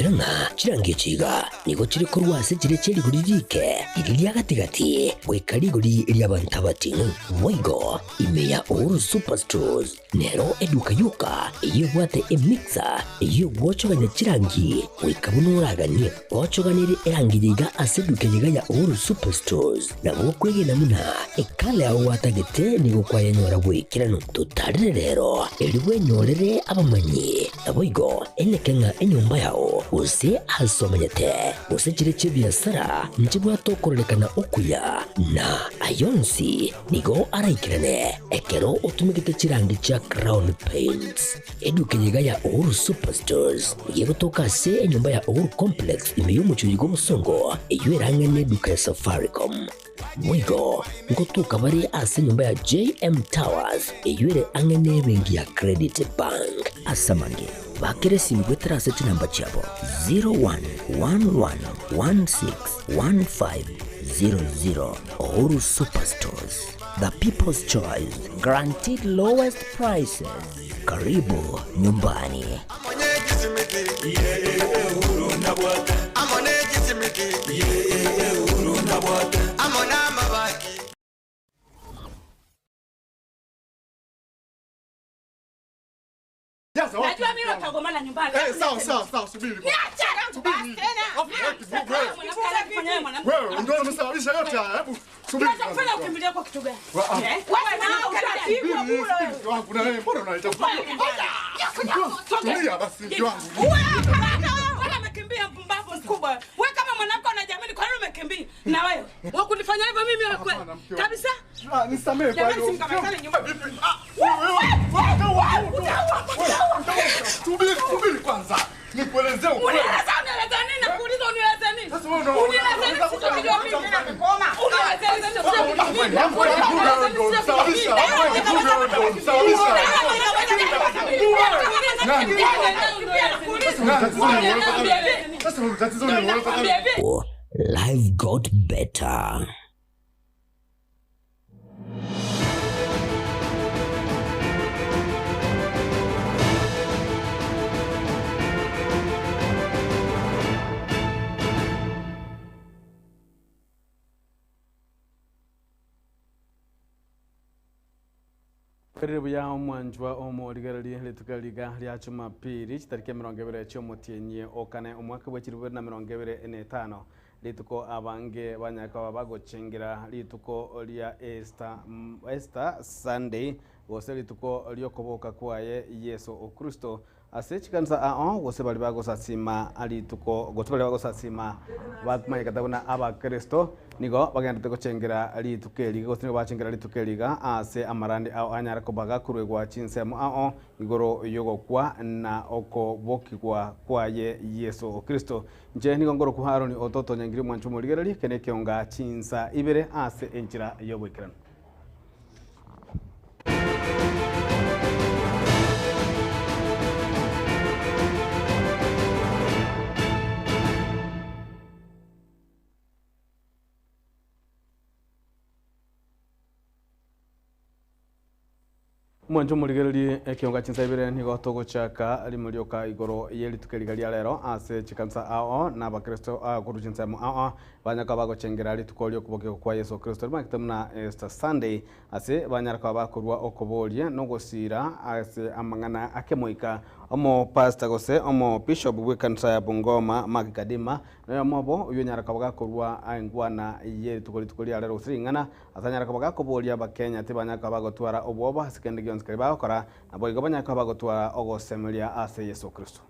Inyora ng'a chirangi echi iga nigo chire korwa ase chiria chie rigori riike, riria ria gati-gati, goika rigori ri'abanto abating'u. Boigo ime ya Uhuru Superstores nero eduka yoka eyio ebwate emixer eyio egwochogania chirangi goika buna oraganie. Gochoganerie erangi eye iga ase eduka eye iga ya Uhuru Superstores nabo okwegena buna ekala yao gwatagete nigo kwayenyora bw'ekeranu. Totarire rero erio bwenyorere abamanyi. Naboigo eneke ng'a enyomba yao, gose aase omenyete, gose chiria chi'ebiasara, nchibwate okororekana okuya, na ayio onsi nigo araikerane ekero otumegete chirangi chia Crown Paints. Eduka eye iga ya Uhuru Superstores nigo egotoka ase enyomba ya Uhuru Complex ime y'omochie oyio bw'obosongo, eyio ere ang'e neduka ya Safaricom. Boigo ngotoka bare ase enyomba ya JM Towers eyio ere ang'e nebenki ya Credit Bank. Ase amange, bakera esimi goetera ase chinamba chiabo 0111161500. Uhuru Superstores, the people's choice, guaranteed lowest prices. Karibu nyumbani. Najua mimi watagombana nyumbani. Eh, sawa sawa sawa, subiri. Niache! Subiri. Basi tena. Mwanamke anafanya mwanamke. Wewe ndio umesababisha yote haya. Hebu subiri. Unachofanya ukimbilia kwa kitu gani? Wa- ah. Eh? Wewe na utapigwa Subiri, bure. subiri, mke wangu na wewe mbona unaleta Tulia basi mke wangu. Wewe hapana wewe. Wewe umekimbia mpumbavu mkubwa. Wewe kama mwanamke unajiamini kwa nini umekimbia? Na wewe. Wewe kunifanya hivyo mimi wewe kweli? Hapana, mke wangu. Kabisa? Ah, nisamehe kwa Jamani hilo. simkamatane nyumba. Vipi? Ah, wewe, wewe, wewe, utaua, utaua, utaua. Subiri, subiri kwanza. Nikuelezee ukweli. Unieleza unieleza nini? Nakuuliza unieleze nini? Sasa wewe una- Unieleze nini? Sio mimi. Unieleze nini? Sio mimi. Wewe ndio umesababisha. Wewe ndio umesababisha. Sasa wewe tatizo ni wewe. Life got better. Erire buya omwanchwa omorigererie rituko riga ria Jumapili chitariki 20 chiomotienyi okane omwaka bwa 2025 rituko abange banyaka bagochengera rituko ria Easter, Easter Sunday gose rituko riokoboka kwaye Yesu Okristo ase chikanisa ao gose bari bagosasima rituko gose bari bagosasima bamanyekete buna abakristo nigo bagendete gochengera rituko eriga gose nigo bachengera rituko eriga ase amarandi ao anyare kobaga korwegwa chinsemo ao igoro yogokwa na okobokigwa kwaye Yesu Kristo nche nigo ngoroku Haroni ototo nyangiri omwancho omorigereria kene ekionga chinsa ibere ase enchera yoboikeranu. Omwancho omorigererie ekionga chinsa ibere nigo togochaka rimo rioka igoro yerituko eriga ria rero ase chikanisa ao na abakristo korwa chinsemo ao banyaka bagochengera rituko riokobokigwa kwa Yesu Kristo rimanyete buna Easter Sunday ase banyaraka bakorwa okoboria na ogosira ase amang'ana akemoika omopastor gose omobishop bw'ekanisa ya Bungoma Mark Kadima noyo omobo oyio onyaraka bagakorwa engwana yerituko rituko ria rero gose ring'ana ase anyaraka bagakoboria abakenya tibanyaka bagotwara obwoba ase kende gionsi kari bagokora nabo igo banyaka bagotwara ogosemeria ase Yesu Kristo.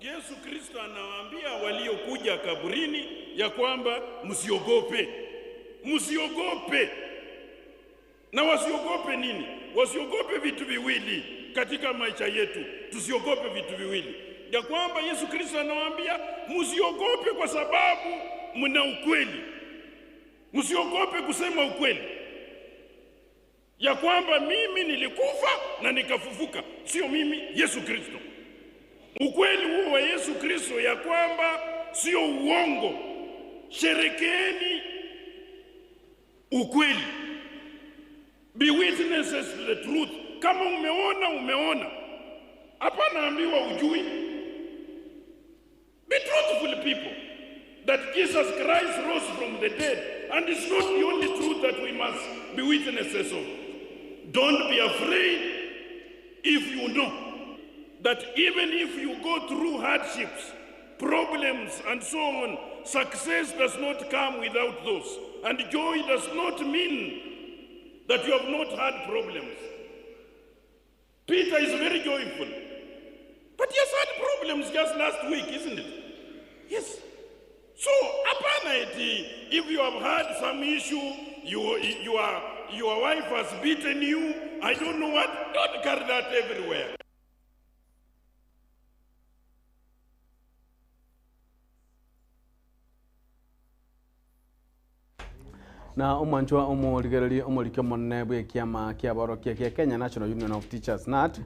Yesu Kristo anawaambia waliokuja kaburini ya kwamba msiogope, msiogope. Na wasiogope nini? Wasiogope vitu viwili katika maisha yetu, tusiogope vitu viwili, ya kwamba Yesu Kristo anawaambia msiogope kwa sababu mna ukweli, msiogope kusema ukweli ya kwamba mimi nilikufa na nikafufuka, sio mimi, Yesu Kristo. Ukweli huo wa Yesu Kristo ya kwamba sio uongo. Sherekeeni ukweli, be witnesses to the truth. Kama umeona umeona. Hapana ambiwa ujui. Be truthful people that Jesus Christ rose from the dead and it's not the only truth that we must be witnesses of. Don't be afraid if you know that even if you go through hardships, problems, and so on, success does not come without those. And joy does not mean that you have not had problems. Peter is very joyful. But he has had problems just last week, isn't it? Yes. So, apparently, if you have had some issue, you, you are, your wife has beaten you, I don't know what, don't carry that everywhere. Na omwanchwa omorigereria omoriki omonene bwa ekiama kiaborokia kia Kenya National Union of Teachers KNUT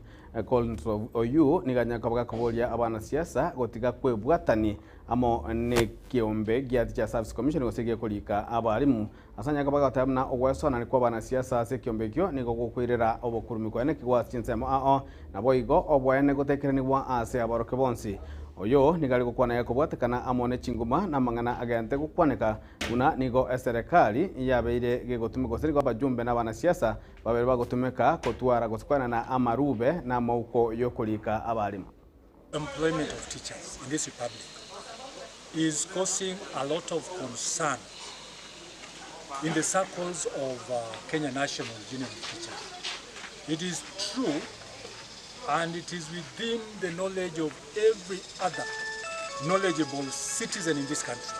Collins Oyu nigo anyare koba gakoboria abanasiasa gotiga kwebwatani amo na ekiombe gia Teachers Service Commission gose gekorika abarimu ase anyare koba gagoteba buna ogwesonani kwa abanasiasa ase ekiombe ekio nigo gokoirera obokurumi kwaye gwa chinsemo ao naboigo oboene gotekeranigwa ase aborokia bonsi. Oyo nigo ari gokwana gekobwatekana amo ne chinguma na amang'ana agente gokwaneka buna nigo eserekari yabeire gegotumeka gose nigo abajumbe na abanasiasa babere bagotumeka kotwara gose kwanana amarube na amauko yokorika abarimu. Employment of teachers in this republic is causing a lot of concern in the circles of Kenya National Union of Teachers. It is true, and it is within the knowledge of every other knowledgeable citizen in this country,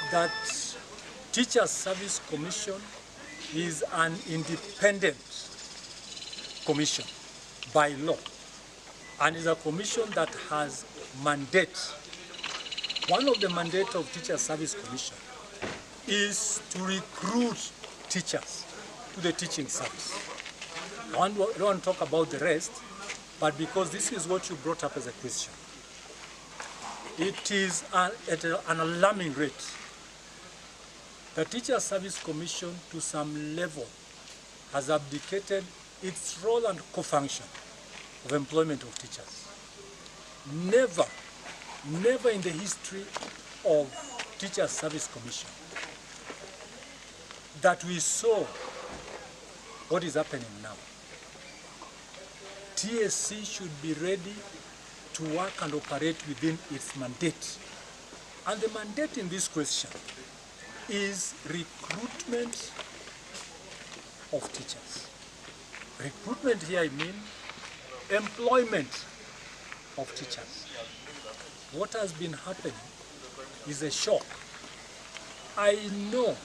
that Teacher Service Commission is an independent commission by law, and is a commission that has mandate. One of the mandate of Teacher Service Commission is to recruit teachers to the teaching service. I don't want to talk about the rest, but because this is what you brought up as a question. It is at an alarming rate. The Teacher Service Commission, to some level, has abdicated its role and co-function of employment of teachers. Never, never in the history of Teacher Service Commission that we saw what is happening now. TSC should be ready to work and operate within its mandate. And the mandate in this question is recruitment of teachers. Recruitment here, I mean employment of teachers. What has been happening is a shock. I know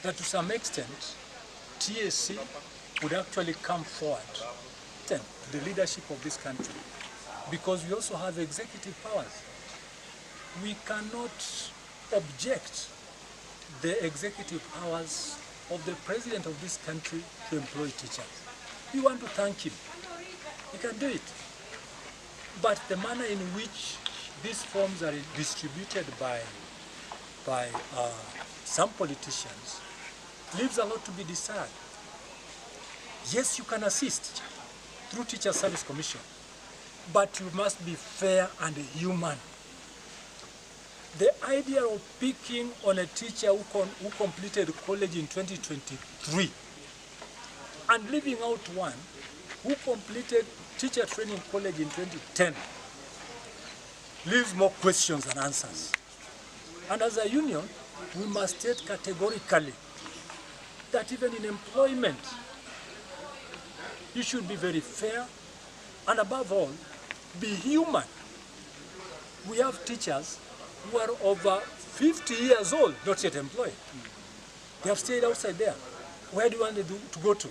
that to some extent, TSC would actually come forward to the leadership of this country, because we also have executive powers. We cannot object the executive powers of the president of this country to employ teachers. We want to thank him. He can do it. But the manner in which these forms are distributed by some politicians leaves a lot to be desired. Yes, you can assist through Teacher Service Commission, but you must be fair and human. The idea of picking on a teacher who completed college in 2023 and leaving out one who completed teacher training college in 2010 leaves more questions than answers. And as a union, we must state categorically that even in employment, you should be very fair and above all, be human. We have teachers who are over 50 years old, not yet employed. They have stayed outside there. Where do you want them to go to?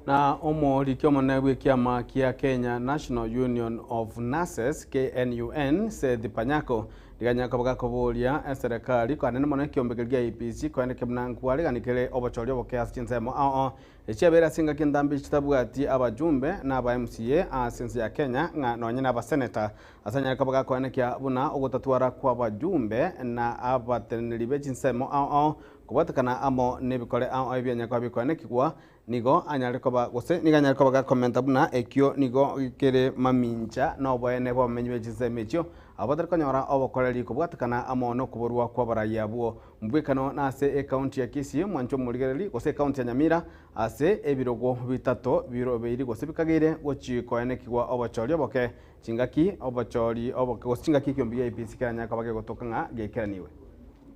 Na omoriki omonene bwa ekiama kia Kenya National Union of Nurses KNUN Seth Panyako Riganya koba gakoboria eserekari koanene mono ekiombe keria gia IEBC koeneke buna nkwaregani kere obochori oboke ase chinsemo ao ao echiabeire ase engaki entambe chitabwati abajumbe na aba MCA ase ense ya Kenya ng'a nonye na abaseneta ase anyare koba gakoenekia buna ogotatwara kw'abajumbe na abateneneri be chinsemo ao ao kobwatekana amo nebikore ao ao ebianya koba bikoenekigwa Nigo anyare koba, gose nigo anyare koba gakomenta buna ekio nigo kere mamincha noboene bw'abamenyi be chinsemo echio, abwo batari konyora obokoreri kobwatekana amo nokoborwa kw'abarai abwo. Mbwekano nase ecounty ya Kisii, mwanche omorigereri, gose ecounty ya Nyamira, ase ebirogo bitato birobeiri gose bikageire gochi koenekigwa obochori oboke chingaki obochori oboke gose chingaki ekiombe gia IEBC keranyare koba gegotoka ng'a geikeranigwe.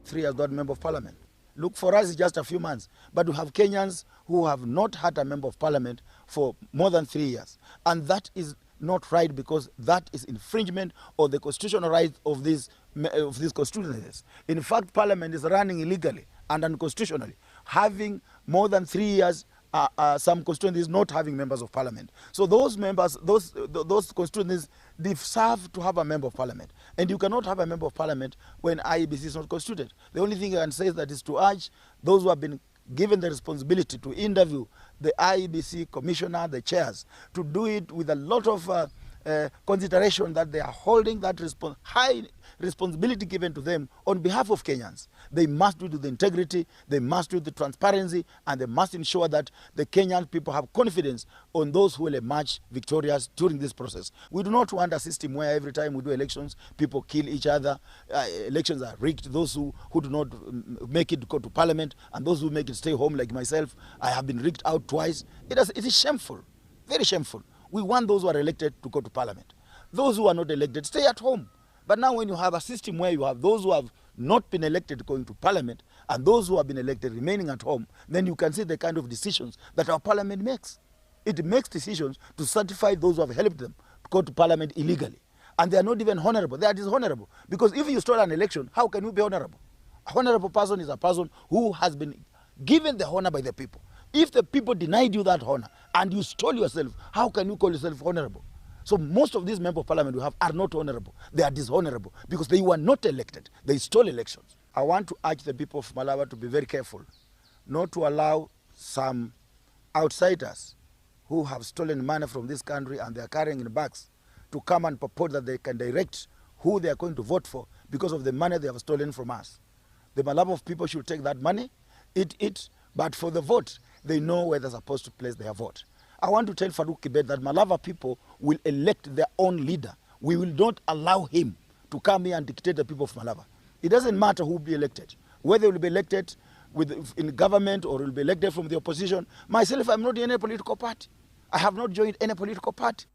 Three years without member of parliament. Look, for us it's just a few months, but we have Kenyans who have not had a member of parliament for more than 3 years. And that is not right because that is infringement of the constitutional rights of these constituencies. In fact, parliament is running illegally and unconstitutionally, having more than 3 years some constituencies not having members of parliament. So those members, those constituencies deserve to have a member of parliament. And you cannot have a member of parliament when IEBC is not constituted. The only thing I can say is that is to urge those who have been given the responsibility to interview the IEBC commissioner, the chairs, to do it with a lot of consideration that they are holding that high responsibility given to them on behalf of Kenyans. They must do it with integrity, they must do it with transparency, and they must ensure that the Kenyan people have confidence on those who will emerge victorious during this process. We do not want a system where every time we do elections, people kill each other, elections are rigged, those who do not make it go to parliament, and those who make it stay home like myself, I have been rigged out twice. It is shameful, very shameful. We want those who are elected to go to parliament. Those who are not elected stay at home. But now when you have a system where you have those who have not been elected going to parliament and those who have been elected remaining at home, then you can see the kind of decisions that our parliament makes. It makes decisions to certify those who have helped them to go to parliament illegally. And they are not even honorable. They are dishonorable. Because if you stole an election, how can you be honorable? A honorable person is a person who has been given the honor by the people. If the people denied you that honor and you stole yourself, how can you call yourself honorable? So most of these members of parliament we have are not honorable. They are dishonorable because they were not elected. They stole elections. I want to urge the people of Malava to be very careful, not to allow some outsiders who have stolen money from this country and they are carrying in bags to come and purport that they can direct who they are going to vote for because of the money they have stolen from us. The Malava people should take that money, eat it, but for the vote, they know where they're supposed to place their vote. I want to tell Farouk Kibet that Malava people will elect their own leader. We will not allow him to come here and dictate the people of Malava. It doesn't matter who will be elected, whether he will be elected in government or will be elected from the opposition. Myself, I'm not in any political party. I have not joined any political party.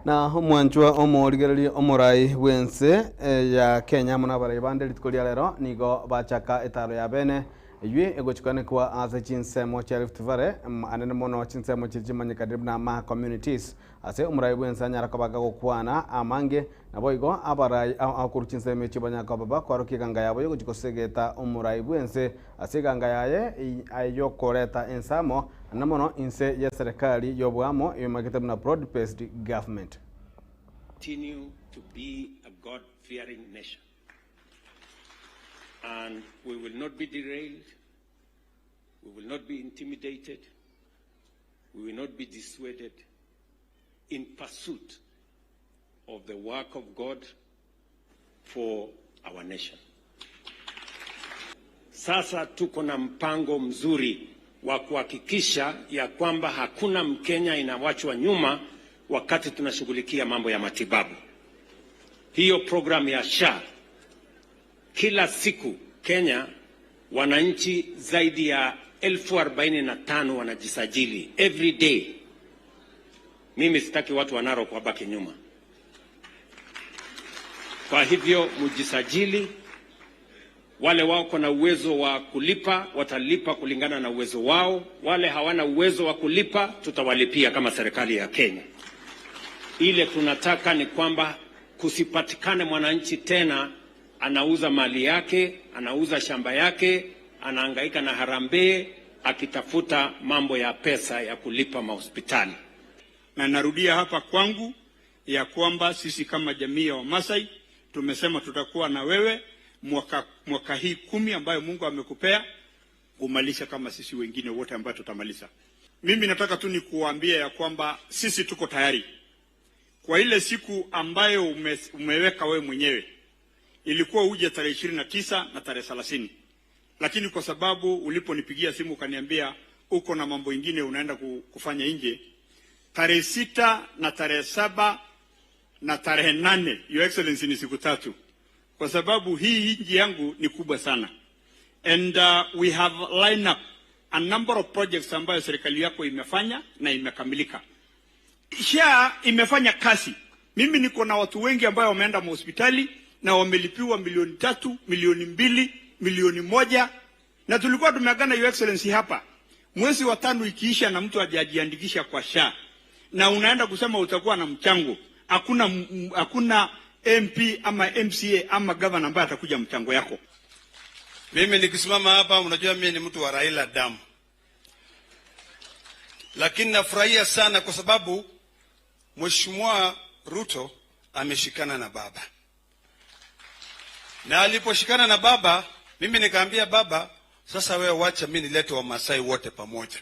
Na omwanchwa omorigereri omorai bwense ya Kenya muna abarai bande rituko ria rero nigo bachaka etaro ya bene eywe egochikanekwa ase chinsemo chia Rift Valley, anene mono chinsemo chiri chimanyekane buna ma communities ase omorai bwense anyara kobaga gokwana amange nabo igo abarai akoru chinsemo echi banyara koba bakwarokia eganga yabo yogochikosegeta omorai bwense ase eganga yaye ayokoreta ensamo anene mono inse ya serikali yobwamo eyomagete buna broad based government. Continue to be a God-fearing nation. And we will not be derailed, we will not be intimidated, we will not be dissuaded in pursuit of the work of God for our nation. Sasa tuko na mpango mzuri wa kuhakikisha ya kwamba hakuna Mkenya inawachwa nyuma wakati tunashughulikia mambo ya matibabu. Hiyo program ya SHA, kila siku Kenya wananchi zaidi ya 45,000 wanajisajili every day. Mimi sitaki watu wa Narok wabaki nyuma. Kwa hivyo mjisajili. Wale wako na uwezo wa kulipa watalipa kulingana na uwezo wao, wale hawana uwezo wa kulipa tutawalipia kama serikali ya Kenya. Ile tunataka ni kwamba kusipatikane mwananchi tena anauza mali yake, anauza shamba yake, anahangaika na harambee akitafuta mambo ya pesa ya kulipa mahospitali. Na narudia hapa kwangu ya kwamba sisi kama jamii ya Wamasai Tumesema tutakuwa na wewe mwaka, mwaka hii kumi ambayo Mungu amekupea kumalisha kama sisi wengine wote ambayo tutamaliza. Mimi nataka tu nikuambie ya kwamba sisi tuko tayari kwa ile siku ambayo ume, umeweka wewe mwenyewe. Ilikuwa uje tarehe 29 na tarehe 30, lakini kwa sababu uliponipigia simu ukaniambia uko na mambo ingine unaenda kufanya nje, tarehe 6 na tarehe 7 na tarehe 8, Your Excellency, ni siku tatu, kwa sababu hii nchi yangu ni kubwa sana and we have lined up a number of projects ambayo serikali yako imefanya na imekamilika. SHA imefanya kazi. Mimi niko na watu wengi ambayo wameenda mahospitali na wamelipiwa milioni 3, milioni 2, milioni 1, na tulikuwa tumeagana Your Excellency hapa mwezi wa 5 ikiisha na mtu hajajiandikisha kwa SHA na unaenda kusema utakuwa na mchango, hakuna MP ama MCA ama governor ambaye atakuja mchango yako. Mimi nikisimama hapa, unajua mimi ni mtu wa Raila damu, lakini nafurahia sana kwa sababu Mheshimiwa Ruto ameshikana na baba, na aliposhikana na baba, mimi nikaambia baba, sasa wewe wacha mimi nilete Wamasai wote pamoja,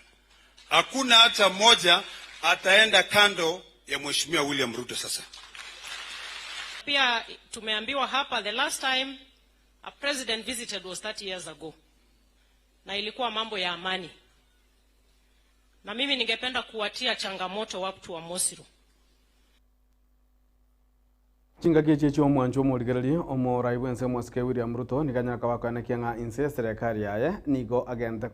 hakuna hata mmoja ataenda kando ya Mheshimiwa William Ruto. Sasa Pia tumeambiwa hapa the last time a president visited was 30 years ago, na ilikuwa mambo ya amani. Na mimi ningependa kuwatia changamoto watu wa Mosiru. Chingaki echi chia omwancho omorigereri omorai bwense omosike William Ruto nikanyaka bakoenekia ng'a inse serikali yaye nigo agente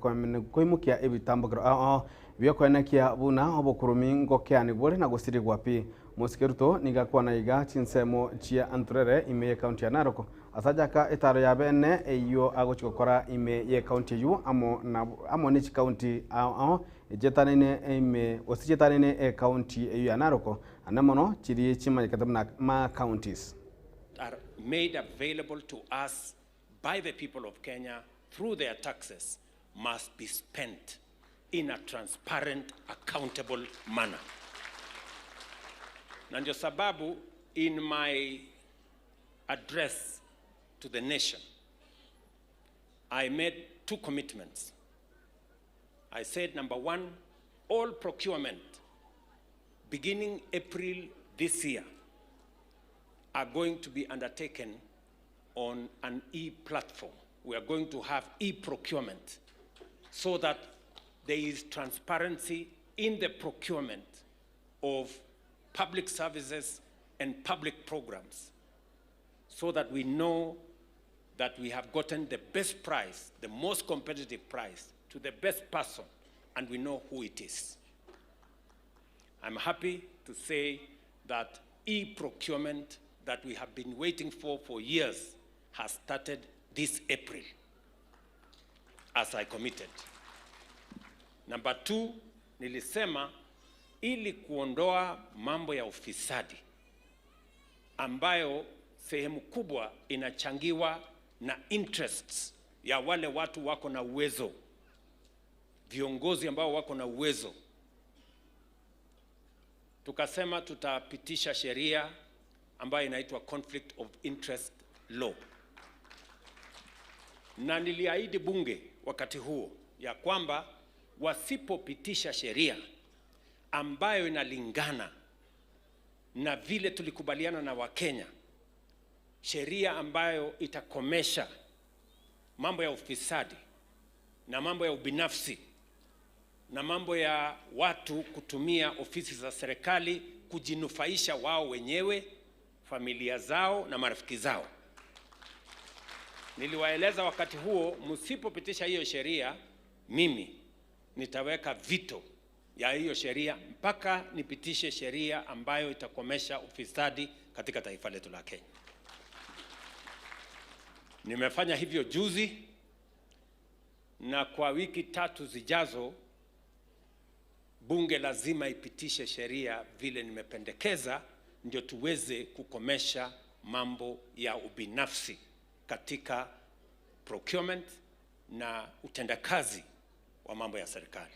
koimukia ebitambukiro ao biokoenekia buna obokurumi ngokeani bore na gosirigwa pi. Mosike Ruto nigakwana iga chinsemo chia Anturere ime ye county ya Narok asajaka etaro ya bene eyo agochi gokora ime ye county eyu amo na amo ne chikaunti ao echetanene ime osichetanene e county eyu ya Narok ane mono chiri chimanyekete buna ma counties are made available to us by the people of Kenya through their taxes must be spent in a transparent, accountable manner. Na ndio sababu in my address to the nation, I made two commitments. I said, number one, all procurement beginning April this year are going to be undertaken on an e-platform. We are going to have e-procurement so that there is transparency in the procurement of public services and public programs so that we know that we have gotten the best price, the most competitive price, to the best person, and we know who it is. I'm happy to say that e-procurement that we have been waiting for years has started this April, as I committed. Number two, nilisema ili kuondoa mambo ya ufisadi ambayo sehemu kubwa inachangiwa na interests ya wale watu wako na uwezo, viongozi ambao wako na uwezo. Tukasema tutapitisha sheria ambayo inaitwa Conflict of Interest Law, na niliahidi bunge wakati huo ya kwamba wasipopitisha sheria ambayo inalingana na vile tulikubaliana na Wakenya, sheria ambayo itakomesha mambo ya ufisadi na mambo ya ubinafsi na mambo ya watu kutumia ofisi za serikali kujinufaisha wao wenyewe, familia zao na marafiki zao. Niliwaeleza wakati huo, msipopitisha hiyo sheria, mimi nitaweka vito ya hiyo sheria mpaka nipitishe sheria ambayo itakomesha ufisadi katika taifa letu la Kenya. Nimefanya hivyo juzi, na kwa wiki tatu zijazo bunge lazima ipitishe sheria vile nimependekeza, ndio tuweze kukomesha mambo ya ubinafsi katika procurement na utendakazi wa mambo ya serikali.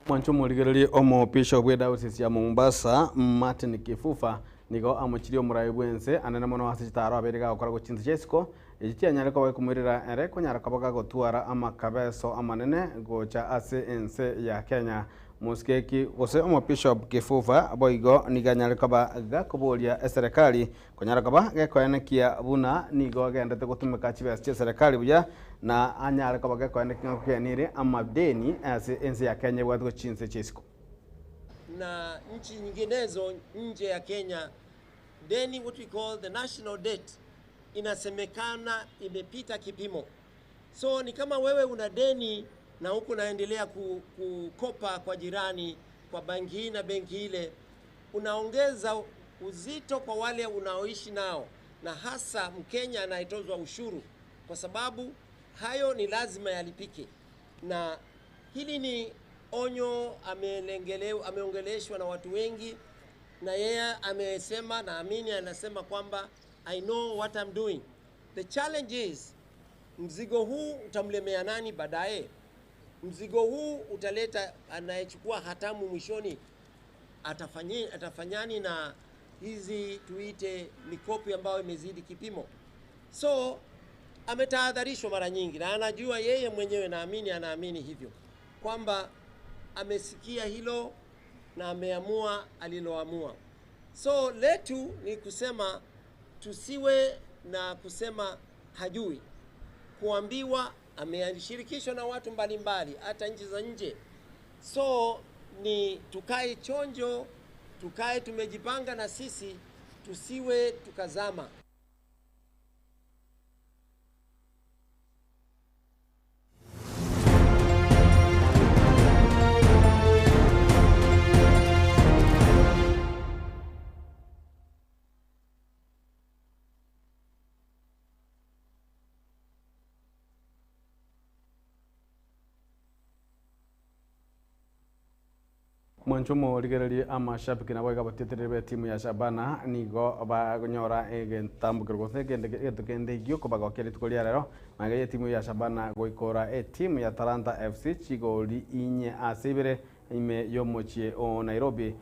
Mwanche omorigererie omobishop bw'edayosisi ya Mombasa, Martin Kifufa, nigo amochirie omorai bw'ense anene mono ase chitaro abeire gagokora gochia chinse chia isiko, echi chianyare koba gekomoirera ere konyara koba gagotwara amakabeso amanene gocha ase ense ya Kenya. Mosikeki gose omobishop Kifufa boigo nigo anyare koba gakoboria eserekari konyara koba gekoenekia buna nigo agendete gotumeka chibesa chi'eserekari buya, na anyare koba gekoenekia ng'a kogenire amadeni ase ense ya Kenya ebwate gochia chinse chi'isiko. Na nchi nyinginezo nje ya Kenya, deni what we call the national debt inasemekana imepita kipimo. So ni kama wewe una deni na huku unaendelea kukopa kwa jirani, kwa benki hii na benki ile, unaongeza uzito kwa wale unaoishi nao, na hasa Mkenya anayetozwa ushuru, kwa sababu hayo ni lazima yalipike. Na hili ni onyo ameongeleshwa na watu wengi, na yeye amesema, naamini anasema kwamba I know what I'm doing. The challenge is mzigo huu utamlemea nani baadaye? Mzigo huu utaleta anayechukua hatamu mwishoni atafanyani na hizi tuite mikopo ambayo imezidi kipimo. So ametahadharishwa mara nyingi na anajua yeye mwenyewe, naamini anaamini hivyo kwamba amesikia hilo na ameamua aliloamua. So letu ni kusema tusiwe na kusema hajui. Kuambiwa ameshirikishwa na watu mbalimbali hata nchi za nje. So ni tukae chonjo, tukae tumejipanga na sisi tusiwe tukazama. Mwancho morigererie amashabiki nabo iga batietereri b'etimu ya Shabana nigo bagonyora egetambokero gose egende egento kende ekio kobagokia rituko ria rero magega ya etimu ya Shabana goikora etimu ya Talanta FC chigori inye ase ibere ime y'omochie o Nairobi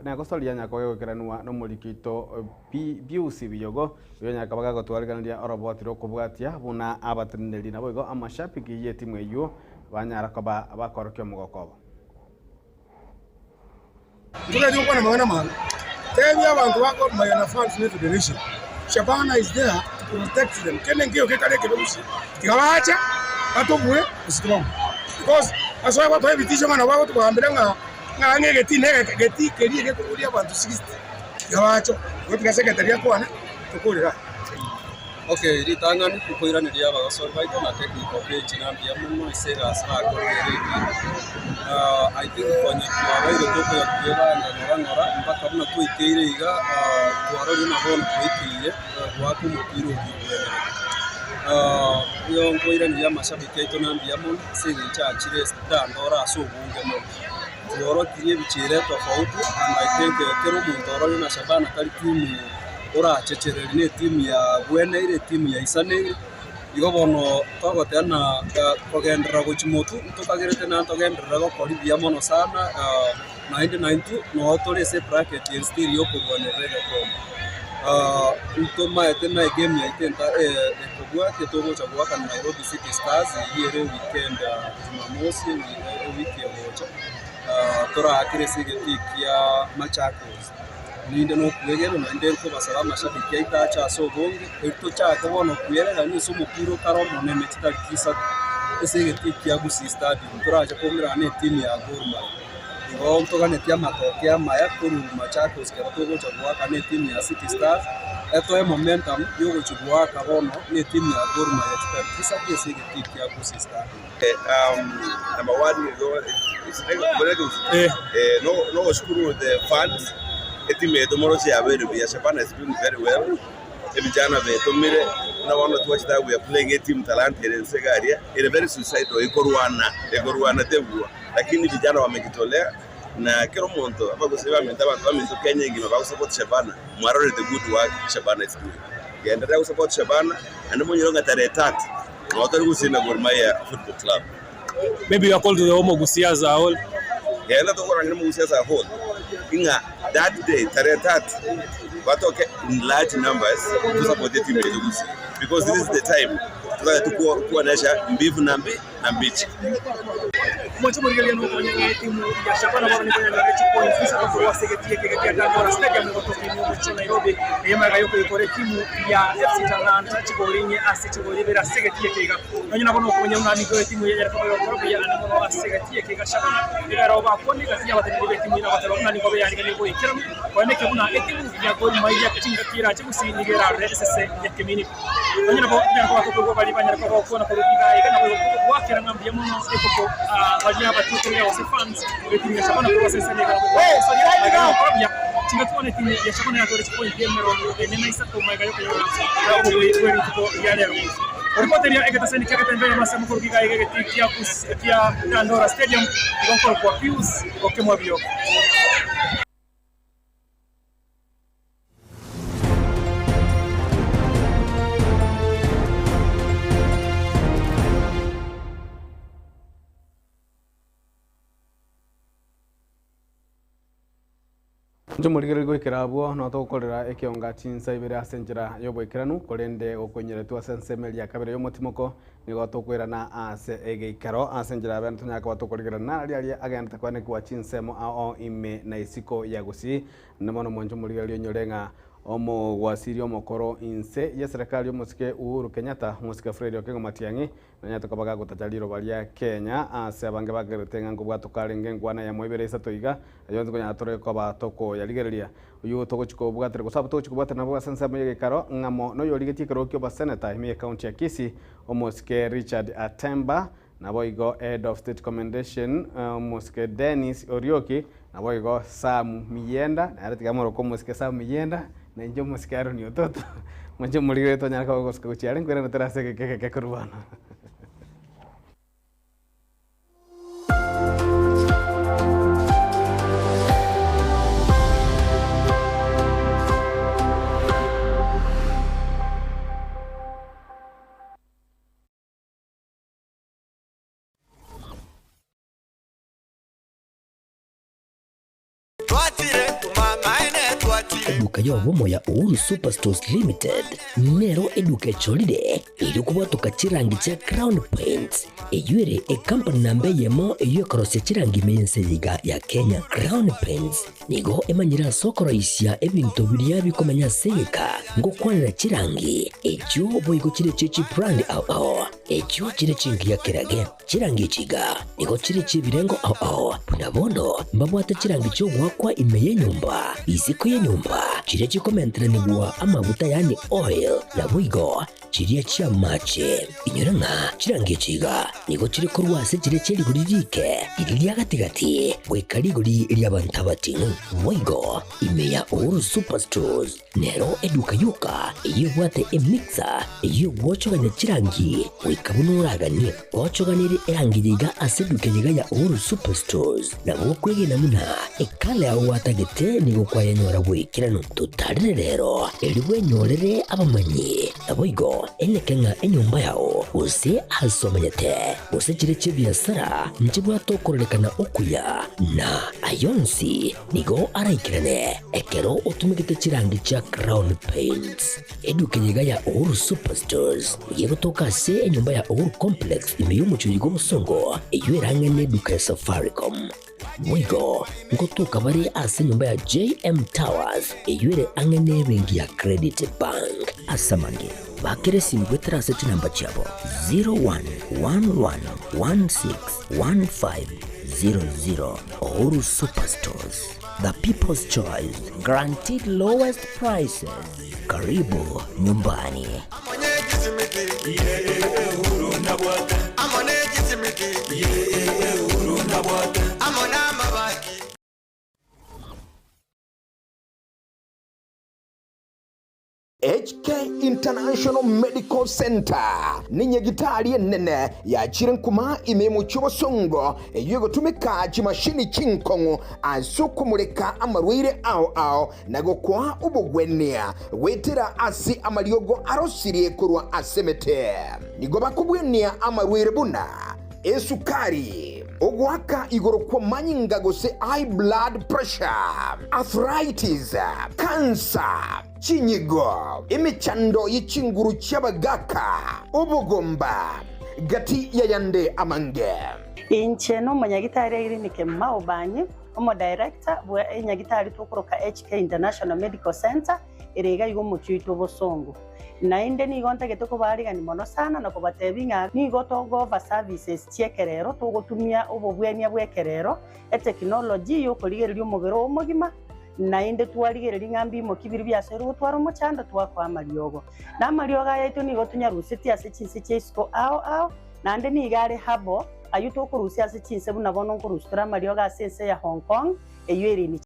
Negosoria nyaka goikeranwa nomoriki oito Piusi Biyogo, oyo nyaka bagagotwarigereria oroboti rw'okobwatia buna abateneneri naboigo amashabiki y'etimu eyio banyara koba bakorokia omogoko obo. Ntogeti gokwana amang'ana amange. Tebia abanto ba Gor Mahia na fans ne federation, Shabana is there to protect them. Kende nkeiyo gekare ekebe gose tiga bache batobue gose tibabue. Because ase ogotoa ebitisho ng'a nabo bagotogambera ng'a Ng'a ang'e egetii na egeke getii keria egekoboria abanto 60 tiga bache gotiga secretary akwane tokorera. Okay, ritang'ani nkoiraneria abagosori baito na technical bench na mbuya mono ase egasi bakorire ere engiya. I think konya twabaire tokoya kwebanga ng'ora ng'ora mpaka buna twaikeire iga twarorire na bono twaikeire goaka omopira oyio obwenerete. Nigo nkoiraneria amashabiki aito na mbuya mono ase eng'encho achire tandora ase obonge mono. Tworokirie ebichera etofauti and I think kera omonto orore ng'a Shabana tari timu orachechererie ne etimu yabweneire etimu yaisaneire. Igo bono togoteba ng'a kogenderera gochia motwe ntokagerete naende togenderere gokora buya mono sana naende naintwe noo tore ase ebracket ere still ya okorwanerera egekombe. Ntomaete na egame yaito ekobwatia togocha goaka na Nairobi City Stars eyio ere eweekend Jumamosi ewiki egocha toraakere ase egetii kia Machakos. Ninde nokwegena naende nkobasaba amashabiki aito ache ase obonge, erio tochake bono kwererania ase omopira otare omonene chitariki isato ase egetii kia Gusii Stadium torache koumerana na etimu ya Gor Mahia. Igo ntoganetie amatoke amaya korwa Machakos ekero togocha goaka na etimu ya City Stars, etoe momentum yogochia goaka bono na etimu ya Gor Mahia chitariki isato ase egetii kia Gusii Stadium. Number one eh, no nogoshukuru the fans etimu yaito moroche yabeire buya Shabana is doing very well ebijana betomire buna bono twachete we are playing a team Talanta ere nse iga aria ere very suicidal ekorwana ekorwana tebua lakini vijana wamejitolea na kera omonto abagusii baminto abanto baminto Kenya engima bagosupport Shabana mwarorete good work Shabana is doing genderera gosupport Shabana naende monyore ng'a tarehe tatu Nabo tori gusii na Gor Mahia Football Club. Maybe you are called to the home of Gusii as a whole. Genda tokorangeria omogusii as a whole ng'a that day tarehe tatu batoke in large numbers to support etimu yaito gusii because this is the time totagete kuonesha mbivu na mbi na mbichi. Omochie omorigereria nokonya ng'a etimu ya Shabana bono nigo yanyorire chipoints isato korwa ase egetii eke gia Dandora Stadium egotoka ime omochie o Nairobi. Eye magega yokoyekora etimu ya FC Talanta chigori inye ase chigori ibere ase egetii eke iga. Nonye nabo nokomanya buna nigo etimu eye yarete koyokora buya ande mono ase egetii eke iga Shabana nigo ere obakwane egati y'abateneneri b'etimu eye na goteba buna nigo beyariganirie goikeranu koeneke buna etimu ya Gor Mahia chingaki erache gusii nigo erarore esese ya kemini. Nonye nabo tonyare koba tokoigwa baria banyare koba bagokwana korwa iga aiga nabo igo goakera ng'a mbuya mono ekoko baria abatuekereria gose fans b'etimu ya Shabana korwa ase ensemo iga nabo gosoria magega yogokora buya. Chingaki bono etimu ya Shabana yatware chipointi emerongo ene na isato magega yokonyora obobui bwe rituko ria rero. Oripoteria egetaseni kia Getembe eyemo ase mokoruga iga aiga egetii kia kia Dandora Stadium igo nkorokwa Pius Okemwabio. Inche omorigereria goikera abwo nao togokorera ekeonga chinsa ibere ase enchera y'oboikeranu, korende gokoinyeretwe ase ensemo eria kabere y'omotimoko, nigo tokoirana ase egeikaro ase enchera ya bene tonyare koba tokorigerana nari aria agenderete koenekigwa chinsemo ao ime na isiko ya Gusii. Naende bono mwanche omorigereria onyore ng'a omogwasiri omokoro inse y'eserekari omosike Uhuru Kenyatta, omosike Fred Okengo Matiang'i, nanyarete koba gagotacha riroba ria Kenya ase abange bakerete ng'a nkobwatoka arenge enkwana eyemo ibere isato iga, ayio onsi konyara tore koba tokoyarigereria. Oyio togochi kobwatera gose abwo togochi kobwatera nabwo ase ensemo y'egeikaro ng'amo noyorigetie ekerogo ki'oboseneta ime y'ecounty ya Kisii, omosike Richard Atemba, Naboigo Head of State Commendation omosike Dennis Orioki, naboigo Sam Miyienda, nere tiga amoroke omosike Sam Miyienda, na inche omosike Aaron Ototo, mwanche omorigereria tonyare koba gosuka gochia are nkoirana tore ase egeka egeke korwa bono. Eduka y'obomo ya Uhuru Superstores Limited nero eduka echorire erio kobwatoka chirangi chia Crown Paints, eyio ere ecompany namba eyemo eyio ekorosia chirangi ime y'ense eye iga ya Kenya. Crown Paints nigo emanyire ase okoroisia ebinto biria bikomenya ase egeka ngokwanera chirangi echio boigo chire chie chibrand ao ao. Echio chire chingiya kerage, chirangi echi iga nigo chire chi'ebirengo ao ao, buna bono mbabwate chirangi chi'ogoakwa ime y'enyomba, isiko y'enyomba, chiria chikomenteranigwa amaguta yaani oil, naboigo chiria chi'amache. Inyora ng'a chirangi echi iga nigo chire korwa ase chiria chie rigori riike, riria ria gati-gati, goika rigori ri'abanto abating'u. Boigo ime ya Uhuru Superstores Nero eduka yoka eyio ebwate emixer eyio egwochogania chirangi goika buna oraganie. Gochoganerie erangi eye iga ase eduka eye iga ya Uhuru Superstores nabo okwegena buna ekala yao gwatagete nigo kwayenyora goikeranu. Totarire rero erio bwenyorere abamanyi naboigo eneke ng'a enyomba yao gose ase omanyete gose chire chi'ebiasara nchibwate okororekana okuya na ayonsi Nigo araikerane ekero otumegete chirangi chia Crown Paints. Eduka eye iga ya Uhuru Superstores nigo egotoka ase enyomba ya Uhuru Complex ime y'omochie oyo bw'obosongo eyio erang'e neduka ya Safaricom. Boigo ngotoka bare ase enyomba ya JM Towers eyio ere ang'e nebenki ya Credit Bank. Ase amange, bakera esimu goetera ase chinamba chiabo 0111161500. Uhuru Superstores, the people's choice, guaranteed lowest prices. Karibu nyumbani. HK International Medical Centre nenyagitari enene yachire nkuma ime y'omochie obosongo eyio egotumeka chimashini chinkong'u ase okomoreka amarwaire ao ao na gokoa obogwenia goetera ase amariogo arosirie korwa ase emete. Nigo bakobwenia amarwaire buna esukari. Ogoaka igoro kw'amanyinga gose high blood pressure, arthritis, cancer, chinyigo, emechando ye chinguru chi'abagaaka, obogomba, gati y'ayande amange. Inche nomonyagitari Irene Kemuma Obanyi, omodirector bwe enyagitari tokoroka HK International Medical Centre ere iga iga omochie oito Bosongo. Naende nigo ntagete kobaarigania mono sana na kobatebia ng'a nigo togo-offer services chi'ekerero, togotumia obobwenia bw'ekerero, etechnology y'okorigereria omobere oo omogima, naende twarigereria ng'a mbimoki biria biasoire gotwara omochando twakoa amariogo. Na amariogo aya aito nigo tonyarusetie ase chinse chia isiko ao ao, naende nigo are herbal, ayio tokorusia ase chinse buna bono nkorusia tore amariogo ase ense ya Hong Kong, eyio ere in.